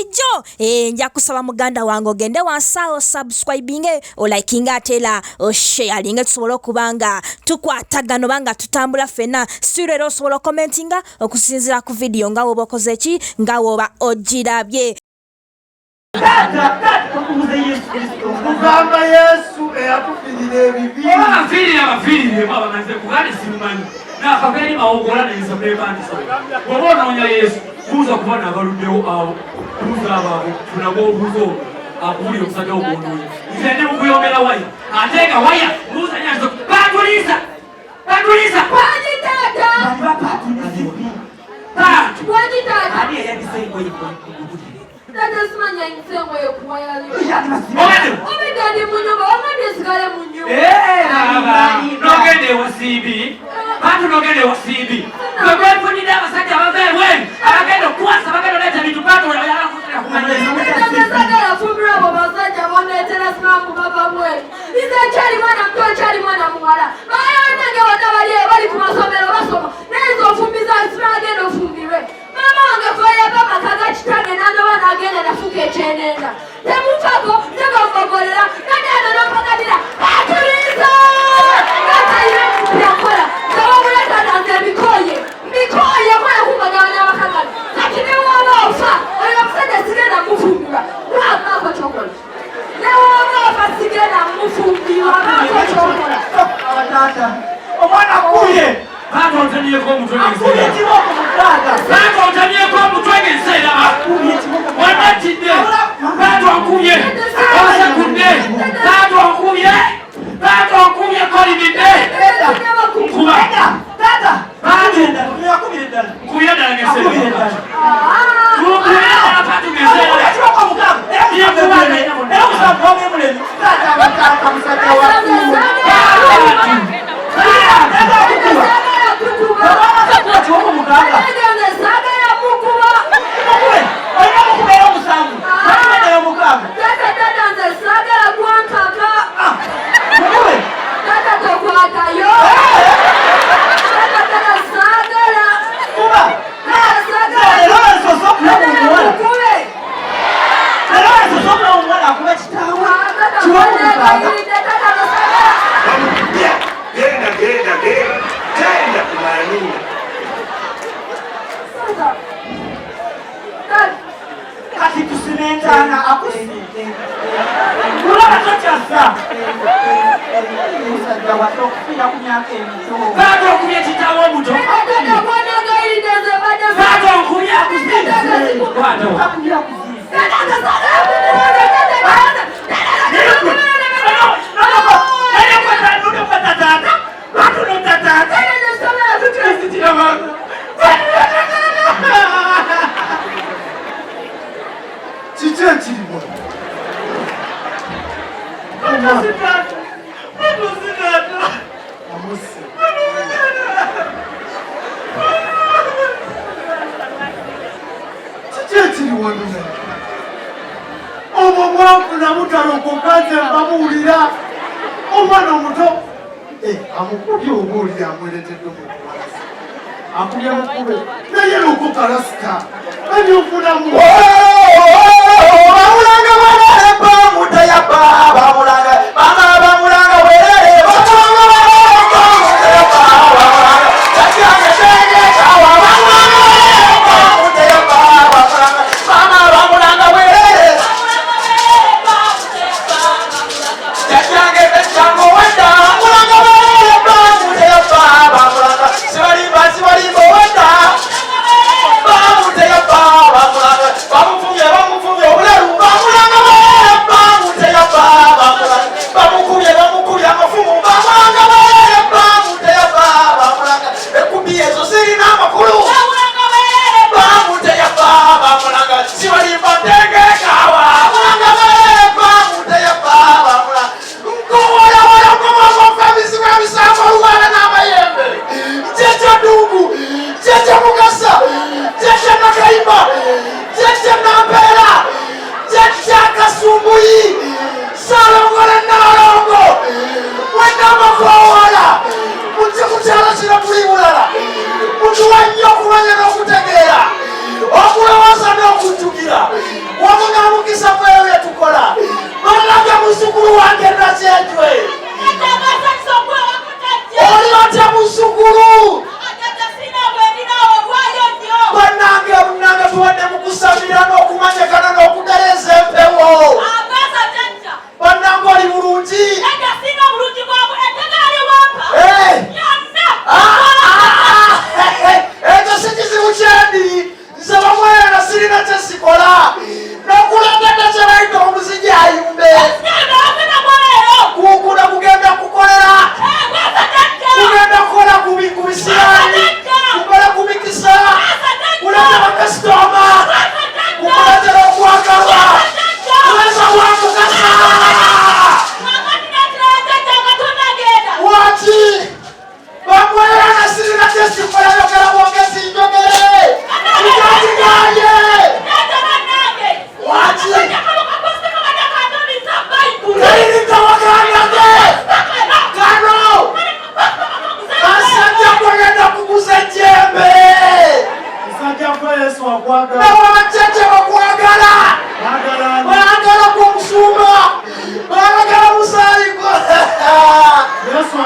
bulijjo nja kusaba muganda wange ogende wansi awo subscribinge, olikinge, ate era osharinge, tusobole okuba nga tukwatagana oba nga tutambula ffenna. Still era osobola okomentinga okusinziira ku vidiyo nga woba okoze ki, nga woba ogirabye. Kugamba Yesu eyatufiirira ebibi. Oba bafiirire, abafiiriremu abamanyize kugaane simumanyi nakava eri Mawogola nensapepandisa. Oba onoonya Yesu, buuza kuba nabaluddewo awo, buuza abaabo funabo, obuuza olwo akuwulira omusajja wo gwonoonya. Nze ndi mukuyongera waya, ate nga waya buuza nyanzo batuliisa batuliisa. Wangi taata. Paatu. Wangi taata. Ani eyabise engoye ku? Taata, simanya ayinza engoye kuwayalyo. Obadde Obedda ndi mu nyumba, wagambye nsigale mu nyumba. Nogenda ewa Simbi, Paatu, nogenda ewa Simbi gwe gwefunidde abasajja abava ebweru abagenda okukwasa, bagenda oleeta ebintu. Paatu Taata, sagala fumbirwa abo basajja bondeetera simangu bava bweru. Nze nkyali mwana muto, nkyali mwana muwala. Bayanange bonna bali bali ku masomero basoma. Naye nze ofumbiza simagenda ofumbirwe. Maama wange feyava amaka ga kitange n'andoba n'agenda nafuuka ekyenenda. Temunfako, nze bambogolera nagenda n'ompaganira. Batuliza! Gatalina byakola. Nze wabula taata, nze mbikooye. Mbikooye kola kumbagabanya amaka gano. Kati ne wooba ofa, oyo omusajja sigenda mufumbirwa. Lwamaako kyokola. Ne wooba ofa sigenda mufumbirwa. Maako kyokola. Taata. Omwana akuye. Paatu, ontemyeko omutwe. Akubye ekiboko mukaaga. Paatu, ontemyeko omutwe ng'ensi eraba. Akubye ekiboko. Wanattidde Paatu, onkubye, osekudde. Paatu, onkubye, Paatu, onkubye, kolimidde nkuba. Taata. Paatu. Akubire ddala. Nkubye ddala Akubire ng'ensi eraba. ddala. Nkubye ddala, Paatu, ng'ensi Akubye eraba. ekiboko mukaaga. Era musanvu. Era musanvu bamwemulemi. Taata, abataata musajja wa. Taata akukuba. Bw'aba kiboko mukaaga. Saagala mukuba. Mukube. Olina mukubeera omusanvu. Bakube ddala omukaaga. Taata, taata, nze saagala gwankaka. Ah, mukube. Taata, tokwatayo. Taata, taata, saagala. Kuba. Taata, saagala. Leero nsoose okulaba omuwala. Mukube. Leero nsoose okulaba omuwala akuba kitaawe. Taata, Kiboko mukaaga. neegayiridde, taata, nze saagala. Genda, genda, genda, genda kumaanina. Taata. Taata. Kati tusime entaana akusi. Kulaba tokyassa. Musajja wattu okufiira ku myaka emito. Paatu, okubye kitaawe omuto. Taata, bw'oneegayiridde, nze mbadde Paatu, onkubye akusi. Kwata. Akubira kuziisa. Taata, nze saagala kukuba. Taata, taata. Taata, nze saagala kukuba. Kiki ekiriwo? Omwana amusse. Kiki ekiri wano? Obwo bwafuna butalokoka, nze mbabuulira. Omwana omuto amukubye, oba oli amweretedde omukuwalasa akubye mukube, naye lokoka lasita ebyofunamu. Bamulanga bwerere, mutayaba bamulanga mama bamulanga bwerere, bamulanga bwerere, bamulanga kyakyange senge kyawa, bamulanga bwerere, mutayaba bamulanga mama bamulanga bwerere, kyakyange tekyango wedda, bamulanga bwerere, mutayaba bamulanga sibalimba sibalimba owedda, bamuteyaba bamulanga bamufumye bamufumye obulalu, bamulanga bwerere, bamuteyaba bamulanga.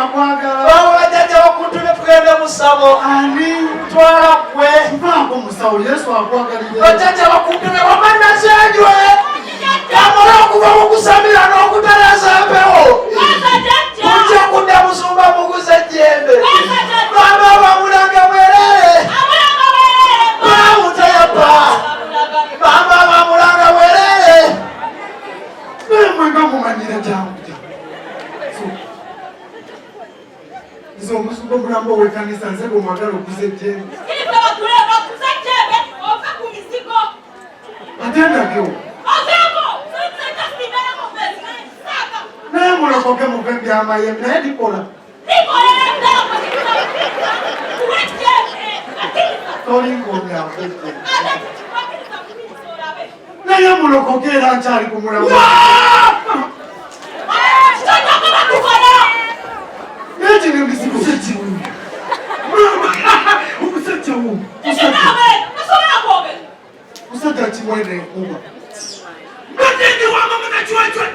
akwagala. Wabula jjajja bakuntumye tugende mu ssabo. Ani? Twala ggwe. Nvaako musawo, Yesu akwagalira. Bajjajja bakuntumye wamma Nakyejwe. Yamala okuva mu kusamira n'okutalaza empewo. Kujja kudda musumba muguze ejjembe. Baba bamulanga bwerere. Bamutayapa. Baba bamulanga bwerere. Naye mwe nga mumanyira jangu jangu. Nze omusumba omulamba ow'ekkanisa nze gwe mwagala okuza ejjembe. Ate ndagewo. Naye mulokoke muve byamayembe naye likola. Tolinkomyako ejjembe. Naye mulokoke era nkyali ku mulamwa. Naye kino ebizibu. Omusajja wo. Musajja kimwene enkuba. Mbadde wa mama Nachwechwe.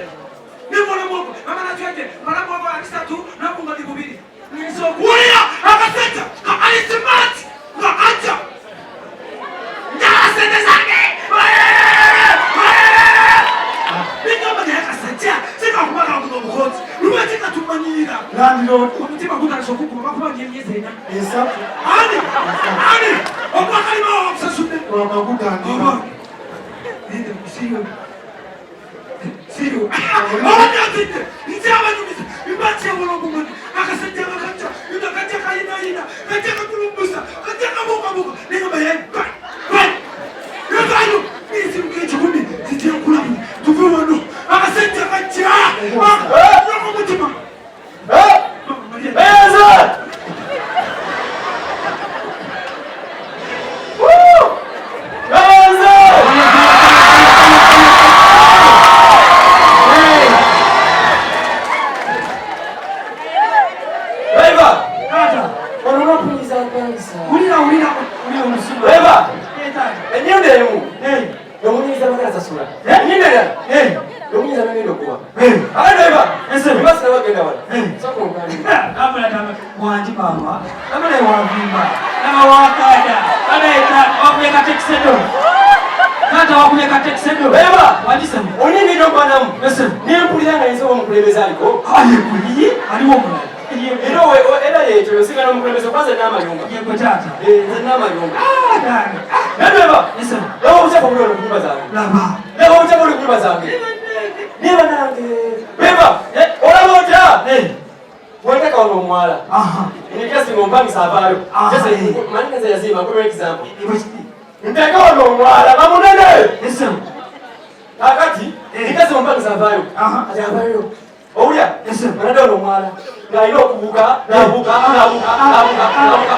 Nimona mwogo, mama Nachwechwe, mara mwogo alisatu nakunga bibiri. Ngizokuwulira akasajja nga kali smart nga kajja. Njala sente zange. Nigamba naye akasajja sikakuba kakuba omukozi. Lwaki katumanyiira? Landlord. Omutima gutandise okukuba bakubanja emyezi ena. Esatu. Ani? Ani? Ogwakalima wakusasudde. Wakagutandika. Siyo. Siyo. Abadde atidde. Nze abanyumiza. Mba nkyewala omumanyi. Akasajja nga kajja. Nga kajja kayinayina. Kajja kakulumbusa. Kajja kabuukabuuka. Naye nga bayayi. Yavayo. Nziruka ekikumi. Nzije nkulamu. Tuve wano. Akasajja kajja. Omutima. Eze! Eze! Eva! Taata. Ono n'okunyiza mpangisa. Wulira wulira wulira omusumba. Eva! Taata. Ennyindo emu. Yomunyiza magala sasula. Ennyindo endala. Yomunyiza nagenda okuba. Ate Eva! Eva sinabagenda wala. Sooka onkanire. Abula tama wangi mama. Abula wavimba. Laba wakada. Aleeta wakubye katekisedo. Taata wakubye katekisedo. Eva! Wagisemu. Onyingidde okwanamu. Esemu. Nempulira nga yinza oba omukulembeze aliko. Aye kuliye aliwo omulala. Era era yekyo yosigala omukulembeze kuba nze n'amayumba. Yego taata. Nze n'amayumba. Ah, taata. Naye Eva! Esemu. Laba obucafu obuli wano ku nyumba zange. Laba. Laba obucafu obuli ku nyumba zange. Naye bannange. Eva! Olaba otya? Weteka wano omwala. Inikesi ng'ompangisa avaayo. Manyi nze yazimba nkuba example. Nteeka wano omwala bamunene. Kakati inikesi ng'ompangisa avaayo. Ati avaayo. Owulya? Manadde wano omwala ng'alina okubuuka n'abuuka n'abuuka n'abuuka n'abuuka.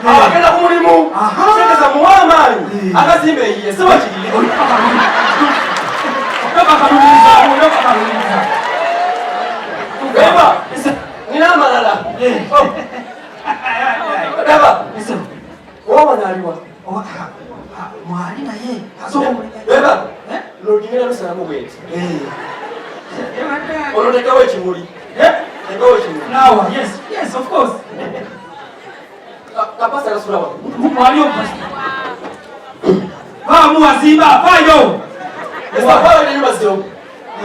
Abagenda ku mulimu. Sente zamuwa amaanyi. Agazimba eyiye si bwe kiri. Eva, nina amalala. Daba. Owa naliwa. Mwali naye. Eva, logimira lusalamu bweti. Ono tekawo ekimuli. Tekawo ekimuli. Nawa, yes, yes, of course. Kapasa kasula wa. Mwali omupasita. Vaamu wazimba, vaayo. Esa vaayo ne nyumba zito.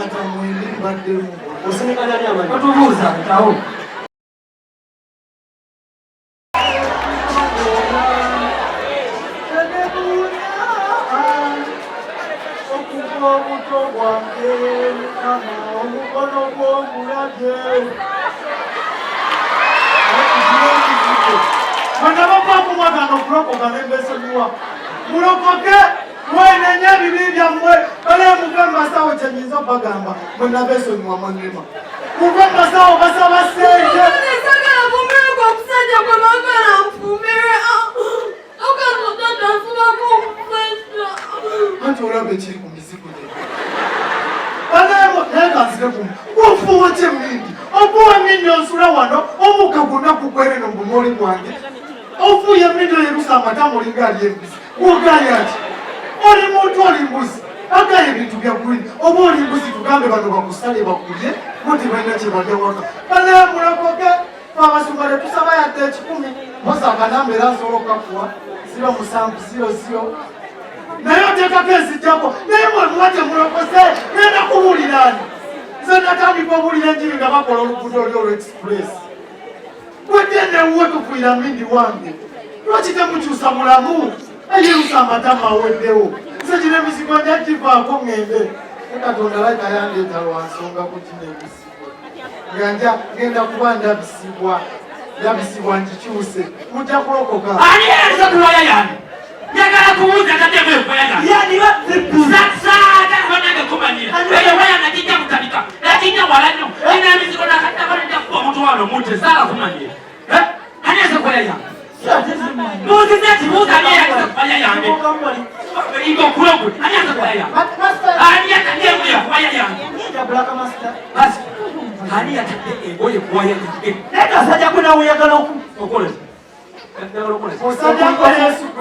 Ata mwembi mbaddemu. Osindika nani amanyi? Otubuuza, tawo. Okuva obuto bwange Mukama omukono gw'omulabye. Bano abavaamu mwagana okulokoka ne mbesonyiwa. Mulokoke mwenenye ebibi byammwe bale muve mu basawo kye nnyinza okubagamba mwe nabeesonyiwa mwenema. Muve mu basawo basaba ssente. Sagala fumbirwe omusajja gwe baagala nfumbirwe. Okazo taata nfubako omusajja. Anti olaba ekiri ku mizigo gye. Banaye naye kanzire ku ofuuwa ki emmindi? Ofuuwa emmindi onsula wano omukka gwonna gugwere no bumoli bwange. Ofuuya emmindi oyerusa amata mulinga ali embizi. Gwogaya ki? Oli muntu oli mbuzi. Agaya ebintu bya green. Oba oli mbuzi tugambe bano bakusale bakulye bo tebalina kye balya waka. Banaye mulokoke. Akanamba era nsobola okukakuwa 0700 naye oteekako ezijjako naye mwe muba temulokose ngenda kubuuliraani nze natandika obuulira enjiri nga bakola oluguudo oli olw express gwegenda ewuwe tufiira mindi wange lwaki temukyusa mulamu eyerusa amatama aweddewo nze gino emizigo nja givaako ŋŋende ne katonda laika yandeeta lwa nsonga ku gino emizigo nga nja ngenda kuba ndabisibwa ndabisibwa ngikyuse mujja kulokoka ani yalisa kuwaya yange njagala kubuuza taddemu ekuwaya yange saagala banange kumanyira eyo waya nagijja kutabika nakijja wala nnyo nina emizigo nakaddako nja kuba omuntu wano omuntu saala kumanyira ani yalisa kuwaya yange buuziza kibuuza ani yalisa kuwaya yange inga okulogwe ani yalisa kuwaya yange ani yatadde engoye kuwaya yange basi ani yatadde engoye kuwaya yange naye kasajja gwe nawe oyagala okola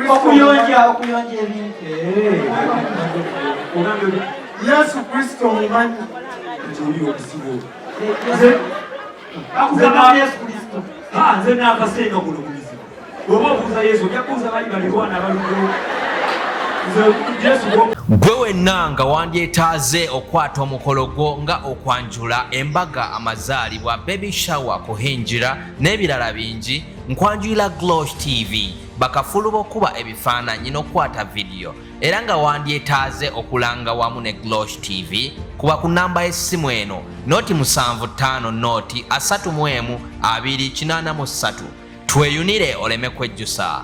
okuyonja okuyonja ebintu Yesu Kristo mumanyi nze nakasenga kuno ku mizigo bwoba obuuza Yesu ojja kubuuza bali balirwana abaluddewo. Gwe wenna nga wandyetaaze okwata omukolo gwo nga okwanjula, embaga, amazaalibwa, baby shower, kuhinjira n'ebirala bingi, nkwanjulira Glosh TV, bakafulu b'okukuba ebifaananyi n'okukwata vidiyo. Era nga wandyetaaze okulanga wamu ne Glosh TV, kuba ku nnamba y'essimu eno, noti musanvu ttaano noti asatu mu emu abiri kinaana mu ssatu. Tweyunire oleme kwejjusa.